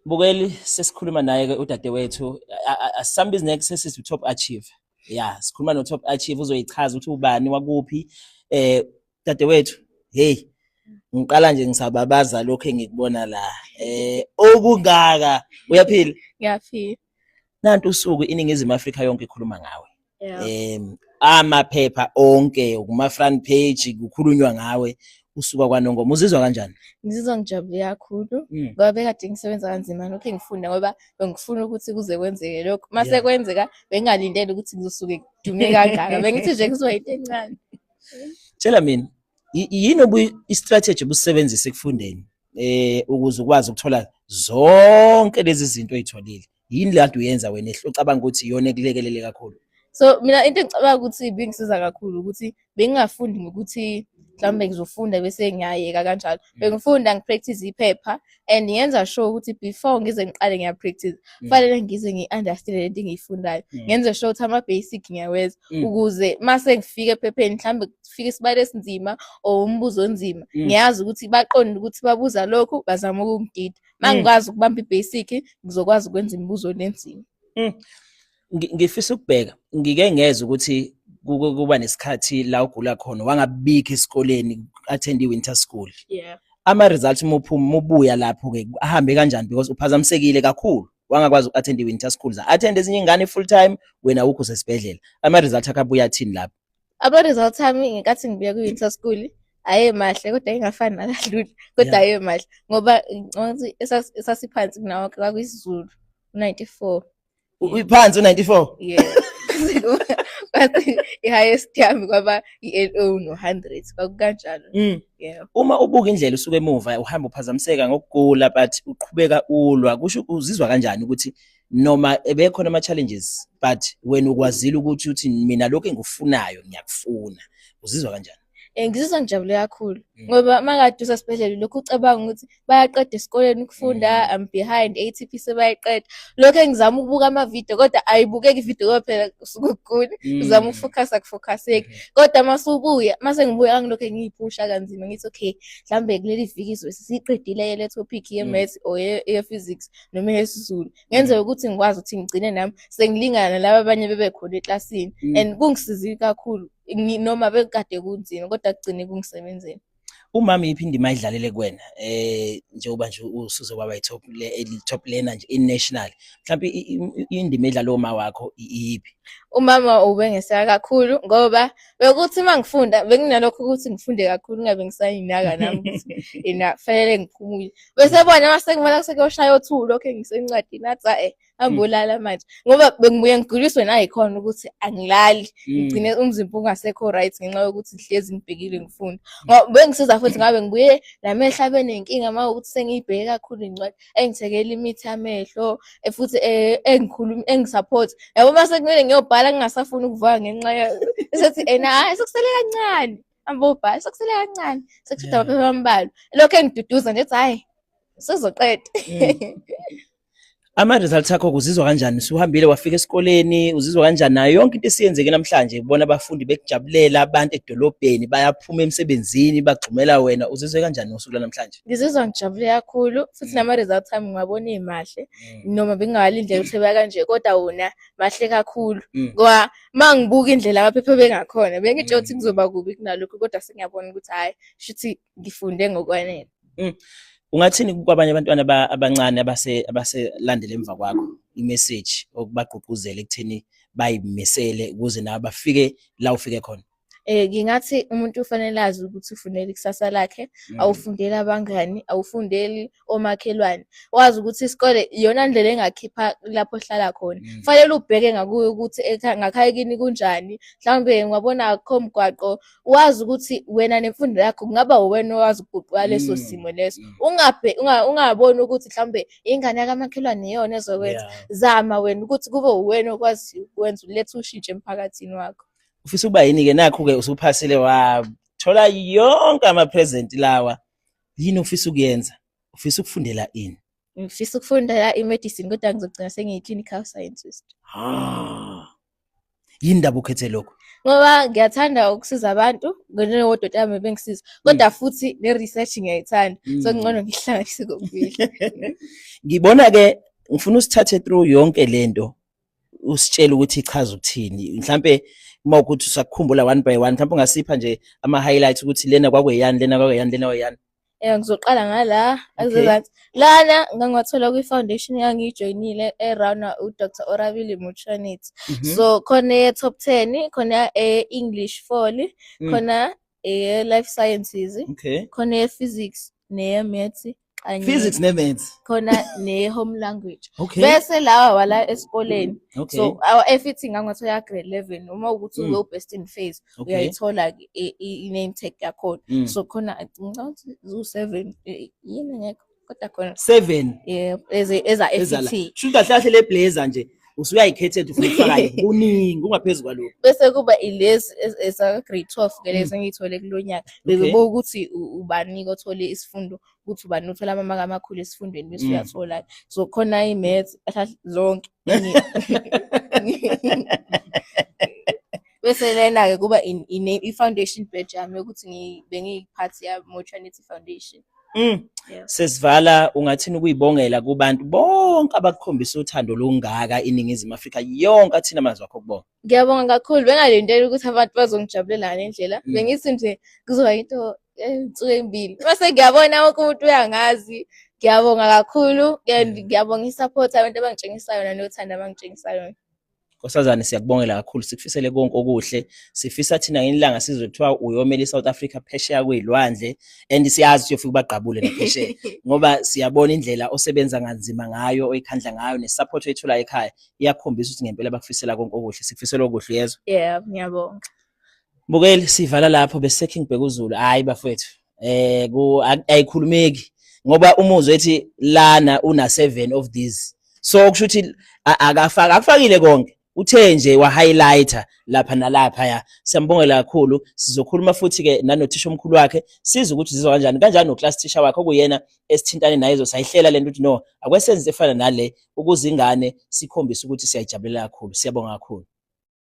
Mbukeli, sesikhuluma naye ke udadewethu, asambizi next, sesithi top achiever. Yeah, sikhuluma no top achiever, uzoyichaza ukuthi ubani, wakuphi. Dadewethu, hey, ngiqala nje ngisababaza lokho engikubona la. Okungaka, uyaphila? Ngiyaphila. Nantu usuku iNingizimu Afrika yonke ikhuluma ngawe. Amaphepha onke kuma front page kukhulunywa ngawe, usuka kwaNongoma. Uzizwa kanjani? Ngizizwa ngijabule kakhulu ngoba bekade ngisebenza kanzima lokho engifunda, ngoba bengifuna ukuthi kuze kwenzeke lokho. Mase kwenzeka, bengingalindele ukuthi ngizosuke ngidume kangaka. Bengithi nje kuzoba into encane. Tshela mina, yini obu i-strategy obusebenzisa ekufundeni ukuze ukwazi ukuthola zonke lezi zinto oyitholile? Yini le kade uyenza wena ucabanga ukuthi iyona ekulekelele kakhulu? So mina into engicabanga ukuthi ibingisiza kakhulu ukuthi bengingafundi ngokuthi mhlawumbe ngizofunda bese ngiyayeka kanjalo. Bengifunda ngi-practice iphepha and ngenza sure ukuthi before ngize ngiqale ngiya-practice, kufanele ngize ngi-understand lento engiyifundayo. Ngenze sure ukuthi ama-basic ngiyawenza ukuze mase ngifika ephepheni, mhlawumbe kufika isibalo esinzima or umbuzo onzima, ngiyazi ukuthi baqonde ukuthi babuza lokhu, bazama ukungidida. Uma ngikwazi ukubamba i-basic, ngizokwazi ukwenza imibuzo lenzima. Ngifisa ukubheka, ngike ngezwe ukuthi kuba nesikhathi la ugula khona, wangabikho esikoleni, attend i-winter school. Ama-results uma uphuma, uma ubuya lapho-ke, ahambe kanjani? Because uphazamisekile kakhulu, wangakwazi uku-attend i-winter school, za-attend ezinye iy'ngane full time, wena awukho, usesibhedlela. Ama-results akho abuya athini lapho? Ama-results ami ngenkathi ngibuya kwi-winter school aye mahle, kodwa engafani nakalula, kodwa aye mahle ngoba ngicabanga ukuthi esasiphansi kunawo kwakuyisiZulu, u-94. Uyiphansi u-94? Yeah. Kwathi i-highest yami kwaba i-LO no-100, kwakukanjalo. Yeah. Uma ubuka indlela usuke emuva uhamba uphazamiseka ngokugula, but uqhubeka ulwa, kusho uzizwa kanjani ukuthi noma ebekhona ama-challenges, but wena ukwazile ukuthi uthi mina lokhu engikufunayo ngiyakufuna? Uzizwa kanjani? Ngizizwa ngijabule kakhulu ngoba uma kade usesibhedlela lokhu ucabanga ukuthi bayaqeda esikoleni ukufunda, I'm behind, ATP sebayiqeda. Lokho engizama ukubuka amavidiyo, kodwa ayibukeki ividiyo ngoba phela usuke ugula, uzama uku-focus, aku-focuseki. Kodwa uma usubuya, uma sengibuya ngilokhu ngiyiphusha kanzima, ngithi okay, mhlawumbe kuleli viki izobe sesiyiqedile le topic ye-maths or ye-physics noma yesiZulu. Ngenze ukuthi ngikwazi ukuthi ngigcine nami sengilingana nalaba abanye bebekhona eklasini and kungisizile kakhulu. Noma bekade kunzima, kodwa kugcine kungisebenzela. Umama iyiphi indima ayidlalele kuwena, njengoba nje usuze waba i-top le top learner nje in national? Mhlawumbe indima edlalwa uma wakho iyiphi? Umama ubengeseka kakhulu ngoba bekuthi uma ngifunda benginalokho ukuthi ngifunde kakhulu ngabe ngisayinaka nami ukuthi ina fanele ngiphumule. Bese bona mase ngibona sekuyoshaya o-2 lokho engisencwadini, athi hamba ulala manje, ngoba bengibuye ngiguliswe nayikhona ukuthi angilali, ngigcine umzimba ungasekho right ngenxa yokuthi ngihlezi ngibhekile ngifunda. Ngoba bengisiza futhi ngabe ngibuye namehlo abe nenkinga uma ukuthi sengiyibheke kakhulu incwadi, engithekela imithi yamehlo, futhi engikhuluma engi-support yabo. Uma sekumele ngiyobhala ngingasafuni ukuvuka ngenxa sethi ena, hayi, sekusele kancane, hamba ubhala, sekusele kancane, sekushoda amaphepha ambalwa. Lokho engiduduza nje ethi hhayi, sizoqeda. Ama-results akho, uzizwa kanjani? Usuhambile wafika esikoleni, uzizwa kanjani nayo yonke into esiyenzeke namhlanje? Ubona abafundi bekujabulela, abantu edolobheni bayaphuma emsebenzini bagxumela wena. Uzizwe kanjani ngosuku lwanamhlanje? Ngizizwa ngijabule kakhulu futhi nama-results ami ngiwabona emahle, noma bengingakalindele ukuthi eba kanje, kodwa wona mahle kakhulu ngoba uma ngibuka indlela amaphepha bengakhona, bengitshela ukuthi kuzoba kubi kunalokho, kodwa sengiyabona ukuthi hhayi, shuthi ngifunde ngokwanele. Ungathini kwabanye abantwana abancane abaselandela emva kwakho, i-message okubagqugquzela ekutheni bayimisele ukuze nabo bafike la ufike khona? Ngingathi umuntu ufanele azi ukuthi ufundela ikusasa lakhe, awufundeli abangani, awufundeli omakhelwane. Wazi ukuthi isikole iyona ndlela engakhipha lapho ohlala khona. Kufanele ubheke ngakuye ukuthi ngakhaya kini kunjani, mhlawumbe ungabona akukho mgwaqo, wazi ukuthi wena nemfundo yakho kungaba uwena owazi ukuguqula leso simo leso. Ungaboni ukuthi mhlawumbe ingane yakamakhelwane iyona ezokwenza. Zama wena ukuthi kube uwena okwaziyo ukwenza, ulethe ushintsho emphakathini wakho. Ufisa ukuba yini-ke? Nakhu-ke usuphasile, wathola yonke ama-present lawa. Yini ofisa ukuyenza? Ufisa ukufundela ini? Ngifisa ukufundela i-medicine, kodwa ngizogcina sengiyi-clinical scientist. Ah. Yini ndaba ukhethe lokho? Ngoba ngiyathanda ukusiza abantu, njengodokotela yami bengisiza. Kodwa futhi ne-research ngiyayithanda. So kungcono ngihlanganise kokubili. Ngibona ke ngifuna usithathe through yonke lento, usitshele ukuthi ichaza ukuthini. Mhlambe uma ukuthi usakukhumbula one by one, mhlawumbe ungasipha nje ama-highlights ukuthi lena kwakweyani, lena kwakweyani, lena kweyani. Ngizoqala ngala azezansi. Lana ngangiwathola kwi-foundation engangiyijoyinile e-run-wa u-Dr Orabile Mutshwanitsi. So khona eye-top 10, khona e-English Fall, khona eye-Life Sciences, khona eye-Physics neye-Maths kanye Physics ne-Maths. Khona ne-Home Language. Bese lawa wala esikoleni. So our FET ngangiwathola grade 11, uma ukuthi ube best in phase, uyayithola ke i-name tag yakhona. So khona ngicabanga ukuthi zu-7, yini ngekho kodwa khona 7. Yeah, eza Ezala. FET. Shuthi kahle kahle le blazer nje usuyayikhethela ufuna ukufaka kuningi ungaphezu kwalokho. Bese kuba ilezi eza grade 12 ke lezi engiyithole kulo nyaka. Bekubuka ukuthi ubani othole isifundo, ukuthi ubani uthola amamaki amakhulu esifundweni bese uyathola. So khona i-maths zonke. Bese lena-ke kuba i-foundation badge yami yokuthi bengiyiphathi ya Motshwanitsi Foundation. Sesivala, ungathini ukuyibongela kubantu bonke abakukhombisa uthando olungaka iNingizimu Afrika yonke, athina amazwi akho okubonga? Ngiyabonga kakhulu, bengalindele ukuthi abantu bazongijabulela ngale ndlela. Bengithi nje kuzoba into insuku ezimbili. Mase ngiyabona wonke umuntu uyangazi. Ngiyabonga kakhulu, and ngiyabonga i-support abantu abangitshengisa yona nothando abangitshengisa yona. Nkosazane, siyakubongela kakhulu, sikufisele konke okuhle. Sifisa thina ngelanga sizwe kuthiwa uyomela iSouth Africa phesheya kwezilwandle, and siyazi ukuthi uyofika ubagqabule naphesheya, ngoba siyabona indlela osebenza kanzima ngayo, oyikhandla ngayo, ne-support oyithola ekhaya iyakhombisa ukuthi ngempela bakufisela konke okuhle. Sikufisela okuhle, uyezwa? Yeah, ngiyabonga. Mbukeli, sivala lapho bese King Bhekuzulu. Hayi bafowethu, ayikhulumeki ngoba umuzwe ethi lana una 7 of these, so kusho ukuthi akafaka, akufakile konke, uthe nje wa highlighter lapha nalapha ya. Siyambongela kakhulu. Sizokhuluma futhi ke nanothisha omkhulu wakhe, sizwe ukuthi uzizwa kanjani, kanjani no class teacher wakhe okuyena esithintane naye, ezosayihlela lento ukuthi no, akwesenze efana nale ukuze ingane sikhombise ukuthi siyayijabulela kakhulu. Siyabonga kakhulu.